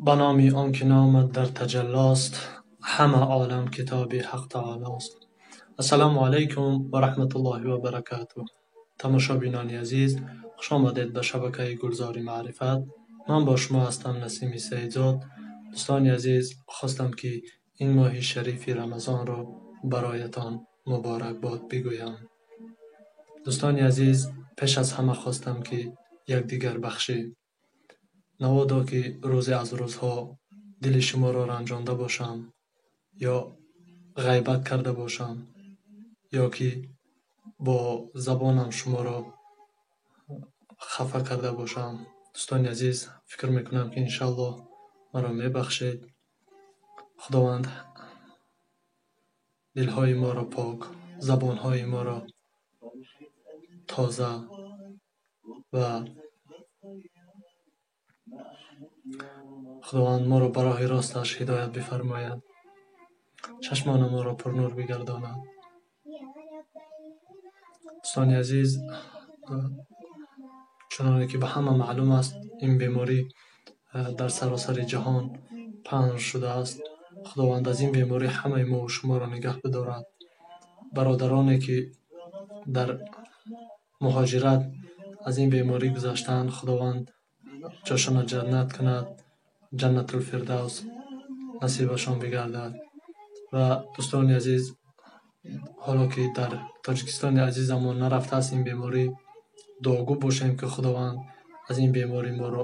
Ба номи он ки номат дар таҷаллост, ҳама олам китоби ҳақ таолост. Ассалому алайкум ва раҳматуллоҳи ва баракатуҳ. Тамошобинони азиз, хуш омадед ба шабакаи Гулзори Маърифат. Ман бо шумо ҳастам Насими Саидзод. Дӯстони азиз, хостам ки ин моҳи шарифи Рамазонро бароятон муборакбод бигӯям. Дӯстони азиз, пеш аз ҳама хостам ки якдигарбахшӣ. Наводо ки рӯзе аз рӯзҳо дили шуморо ранҷонда бошам ё ғайбат карда бошам ё ки бо забонам шуморо хафа карда бошам, дӯстони азиз, фикр мекунам ки иншаллоҳ маро мебахшед. Худованд дилҳои моро пок, забонҳои моро тоза ва Худованд моро ба роҳи росташ ҳидоят бифармояд, чашмони моро пурнур бигардонад. Дӯстони азиз, чуноне ки ба ҳама маълум аст, ин беморӣ дар саросари ҷаҳон паҳн шудааст. Худованд аз ин беморӣ ҳамаи мову шуморо нигаҳ бидорад. Бародароне ки дар муҳоҷират аз ин беморӣ гузаштаанд, Худованд ҷошонро ҷаннат кунад, ҷаннатулфирдавс насибашон бигардад. Ва дӯстони азиз, ҳоло ки дар Тоҷикистони азизамон нарафтааст ин беморӣ, дуогӯ бошем ки Худованд аз ин беморӣ моро,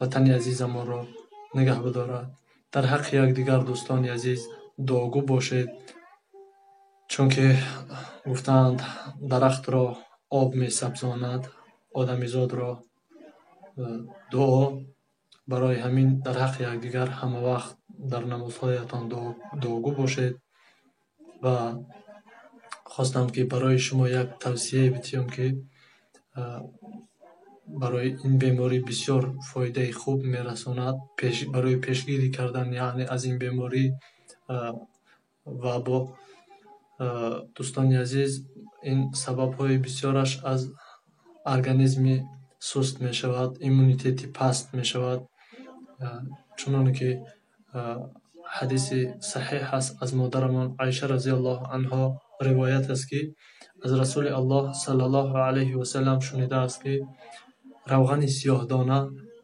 ватани азизамонро нигаҳ бидорад. Дар ҳаққи якдигар дӯстони азиз дуогӯ бошед, чунки гуфтаанд дарахтро об месабзонад, одамизодро дуо. Барои ҳамин дар ҳаққи якдигар ҳама вақт дар намозҳоятон дуогӯ бошед. Ва хостам ки барои шумо як тавсияе бидиҳам ки барои ин беморӣ бисёр фоидаи хуб мерасонад, барои пешгирӣ кардан яъне аз ин беморӣ. Ва бо дӯстони азиз, ин сабабҳои бисёраш аз организми суст мешавад, иммунитети паст мешавад. Чуноне ки ҳадиси саҳеҳ аст аз модарамон Айша разияллоҳу анҳо ривоят аст ки аз Расули Аллоҳ саллаллоҳу алайҳи васаллам шунидааст ки равғани сиёҳдона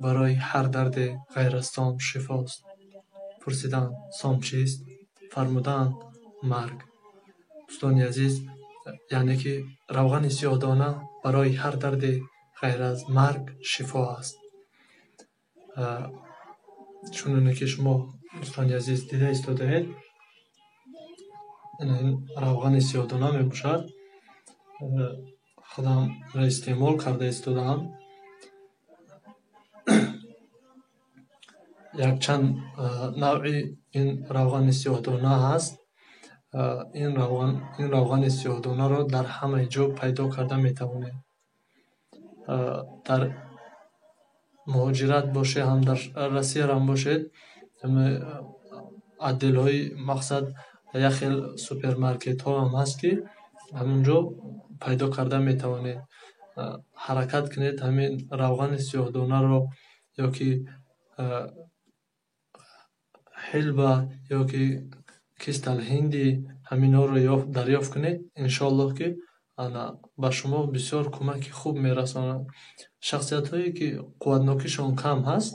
барои ҳар дарде ғайр аз сом шифост. Пурсиданд, сом чист? Фармуданд, марг. Дӯстони азиз, яъне ки равғани сиёҳдона барои ҳар дарде ғайр аз марг шифо аст. Чуноне ки шумо дӯстони азиз дида истодаед, ин равғани сиёҳдона мебошад. Худам истеъмол карда истодаам. Якчанд навъи ин равғани сиёҳдона ҳаст. Ин равғани сиёҳдонаро дар ҳамаи ҷо пайдо карда метавонед. Дар муҳоҷират бошед, ҳам дар Россия ҳам бошед, отделҳои мақсад як хел супермаркетҳо ҳам ҳаст ки ҳамон ҷо пайдо карда метавонед. Ҳаракат кунед ҳамин равғани сиёҳдонаро ё ки ҳилба ё ки кисталҳинди, ҳаминҳоро дарёфт кунед. Иншоаллоҳ ки ана ба шумо бисёр кӯмаки хуб мерасонад. Шахсиятҳое ки қувватнокишон кам ҳаст,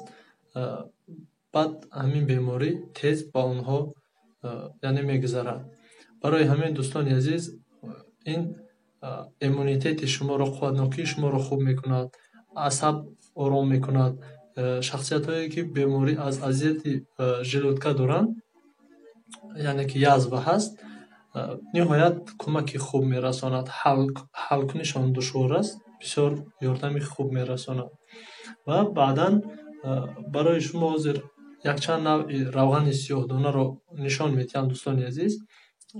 баъд ҳамин беморӣ тез ба онҳо яъне мегузарад. Барои ҳамин дӯстони азиз, ин иммунитети шуморо, қувватнокии шуморо хуб мекунад, асаб ором мекунад. Шахсиятҳое ки беморӣ аз азияти желудка доранд, яъне ки язва ҳаст, ниҳоят кӯмаки хуб мерасонад. Ҳалкунишон душвор аст, бисёр ёрдами хуб мерасонад. Ва баъдан барои шумо ҳозир якчанд навъи равғани сиёҳдонаро нишон медиҳам дӯстони азиз.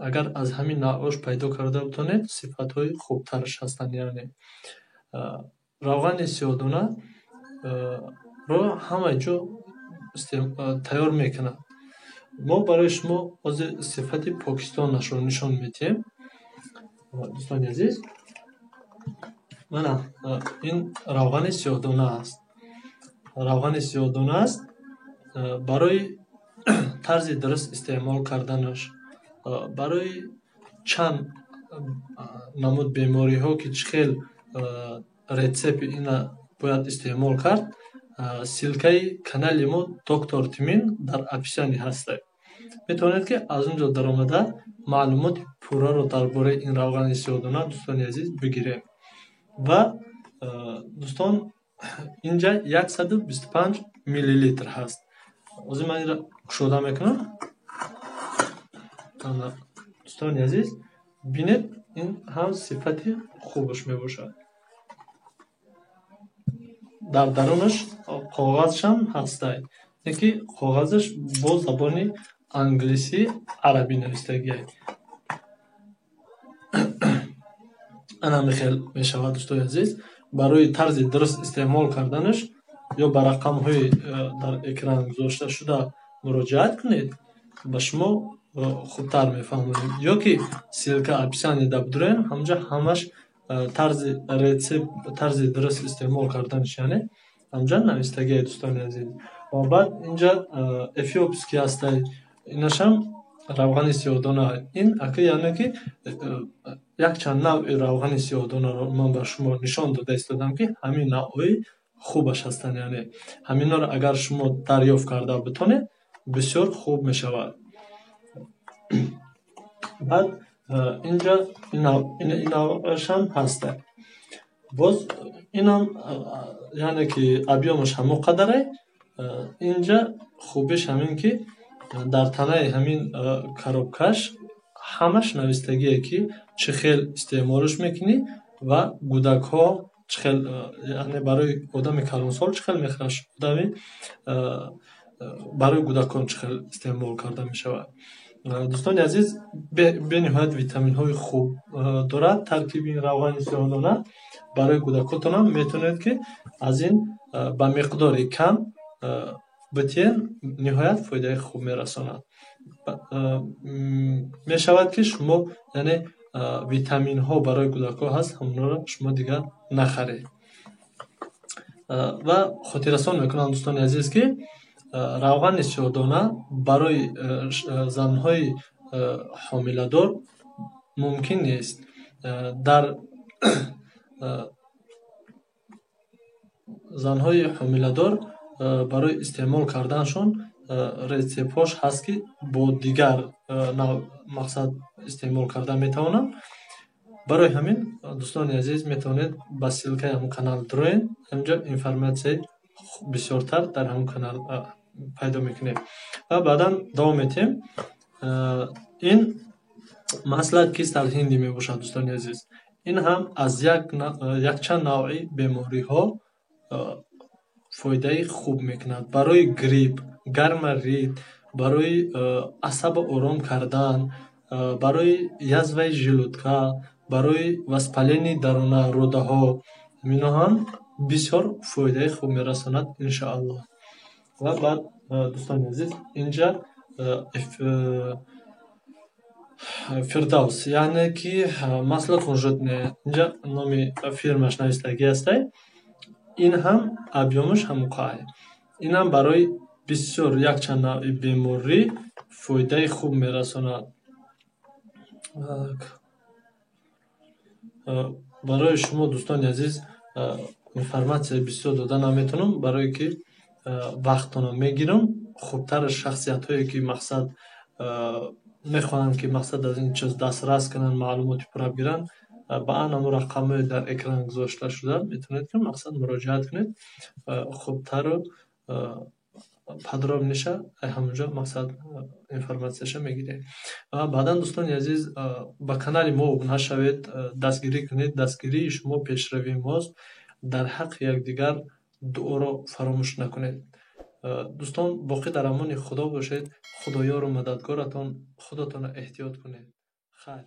Агар аз ҳамин навъош пайдо карда битонед, сифатҳои хубтараш ҳастанд. Яъне равғани сиёҳдона ро ҳама ҷо тайёр мекунад. Мо барои шумо ҳозир сифати Покистонашро нишон медиҳем. Дӯстони азиз, мана ин равғани сиёҳдона аст. Равғани сиёҳдона аст. Барои тарзи дуруст истеъмол карданаш, барои чанд намуд бемориҳо ки чӣ хел рецепти ина бояд истеъмол кард, ссылкаи канали мо Доктор Тимин дар описание ҳаста. Метавонед ки аз он ҷо даромада маълумоти пурраро дар бораи ин равғани сиёҳдона, дӯстони азиз, бигирем. Ва дӯстон, инҷа 125 миллилитр ҳаст. Ҳозир ман инро кушода мекунам. Дӯстони азиз, бинед, ин ҳам сифати хубаш мебошад. Дар дарунаш коғазшам ҳастай, ки коғазаш бо забони англисӣ, арабӣ навистагиай. Ана михел мешавад, дӯстони азиз. Барои тарзи дуруст истеъмол карданаш ё ба рақамҳои дар экран гузошта шуда муроҷиат кунед, ба шумо хубтар мефаҳмонем, ё ки ссылка описаниеда бидурем, ҳамҷа ҳамаш тарзи рецепт, тарзи дуруст истеъмол карданаш, яъне ҳамҷа навистагиай, дӯстони азиз. Ва баъд инҷа эфиопский ҳастай, инашам равғани сиёҳдона. Ин ака, яъне ки якчанд навъи равғани сиёҳдонаро ман ба шумо нишон дода истодам, ки ҳамин навъҳои хубаш ҳастанд, яъне ҳаминҳоро агар шумо дарёфт карда битонед, бисёр хуб мешавад. Баъд инҷа ин навъашам ҳаста. Боз инам, яъне ки объёмаш ҳамон қадарай. Инҷа хубиш ҳамин ки дар танаи ҳамин коробкаш ҳамаш навистагие, ки чӣ хел истеъмолш мекунӣ ва кӯдакҳо чӣ хел, яъне барои одами калонсол чӣ хел мехӯраш, одами барои кӯдакон чӣ хел истеъмол карда мешавад. Дӯстони азиз, бениҳоят витаминҳои хуб дорад таркиби ин равғани сиёҳдона. Барои кӯдакотонам метавонед ки аз ин ба миқдори кам битиен, ниҳоят фоидаи хуб мерасонад. Мешавад ки шумо, яъне витаминҳо барои кӯдакҳо ҳаст, ҳамонҳоро шумо дигар нахаред. Ва хотиррасон мекунам, дӯстони азиз, ки равғани сиёҳдона барои занҳои ҳомиладор мумкин нест. Дар занҳои ҳомиладор барои истеъмол карданашон рецептҳош ҳаст, ки бо дигар мақсад истеъмол карда метавонанд. Барои ҳамин, дӯстони азиз, метавонед ба ссылкаи ҳамон канал дуроед, ҳаминҷо информатсияи бисёртар дар ҳамон канал пайдо мекунед. Ва баъдан давом метиҳем. Ин масло кристал ҳинди мебошад, дӯстони азиз. Ин ҳам аз якчанд навъи бемориҳо фоидаи хуб мекунад. Барои грипп, гайморит, барои асаба ором кардан, барои язваи желудка, барои воспаление даруна рӯдаҳо, инҳо ҳам бисёр фоидаи хуб мерасонад, иншоаллоҳ. Ва баъд, дӯстони азиз, инҷа Фирдавс, яъне ки масло кунжутное, инҷа номи фирмаш навистагӣ ҳастай. Ин ҳам объёмаш ҳамоқай. Инам барои бисёр якчанд навъи беморӣ фоидаи хуб мерасонад. Барои шумо, дӯстони азиз, информатсияи бисёр дода наметавонам, барое ки вақтонро мегирам. Хубтар шахсиятҳое ки мақсад мехоҳанд ки мақсад аз ин чиз дастрас кунанд, маълумоти пурра бигиранд, ба ан ҳамон рақамҳое дар экран гузошта шуда метавонед ки мақсад муроҷиат кунед. Хубтару подробнейша ҳамонҷо мақсад информатсияша мегиред. Ва баъдан, дӯстони азиз, ба канали мо обуна шавед, дастгирӣ кунед. Дастгирии шумо пешравии мост. Дар ҳаққи якдигар дуоро фаромӯш накунед. Дӯстон, боқӣ дар амони Худо бошед. Худоёру мададгоратон. Худотонро эҳтиёт кунед. Хайр.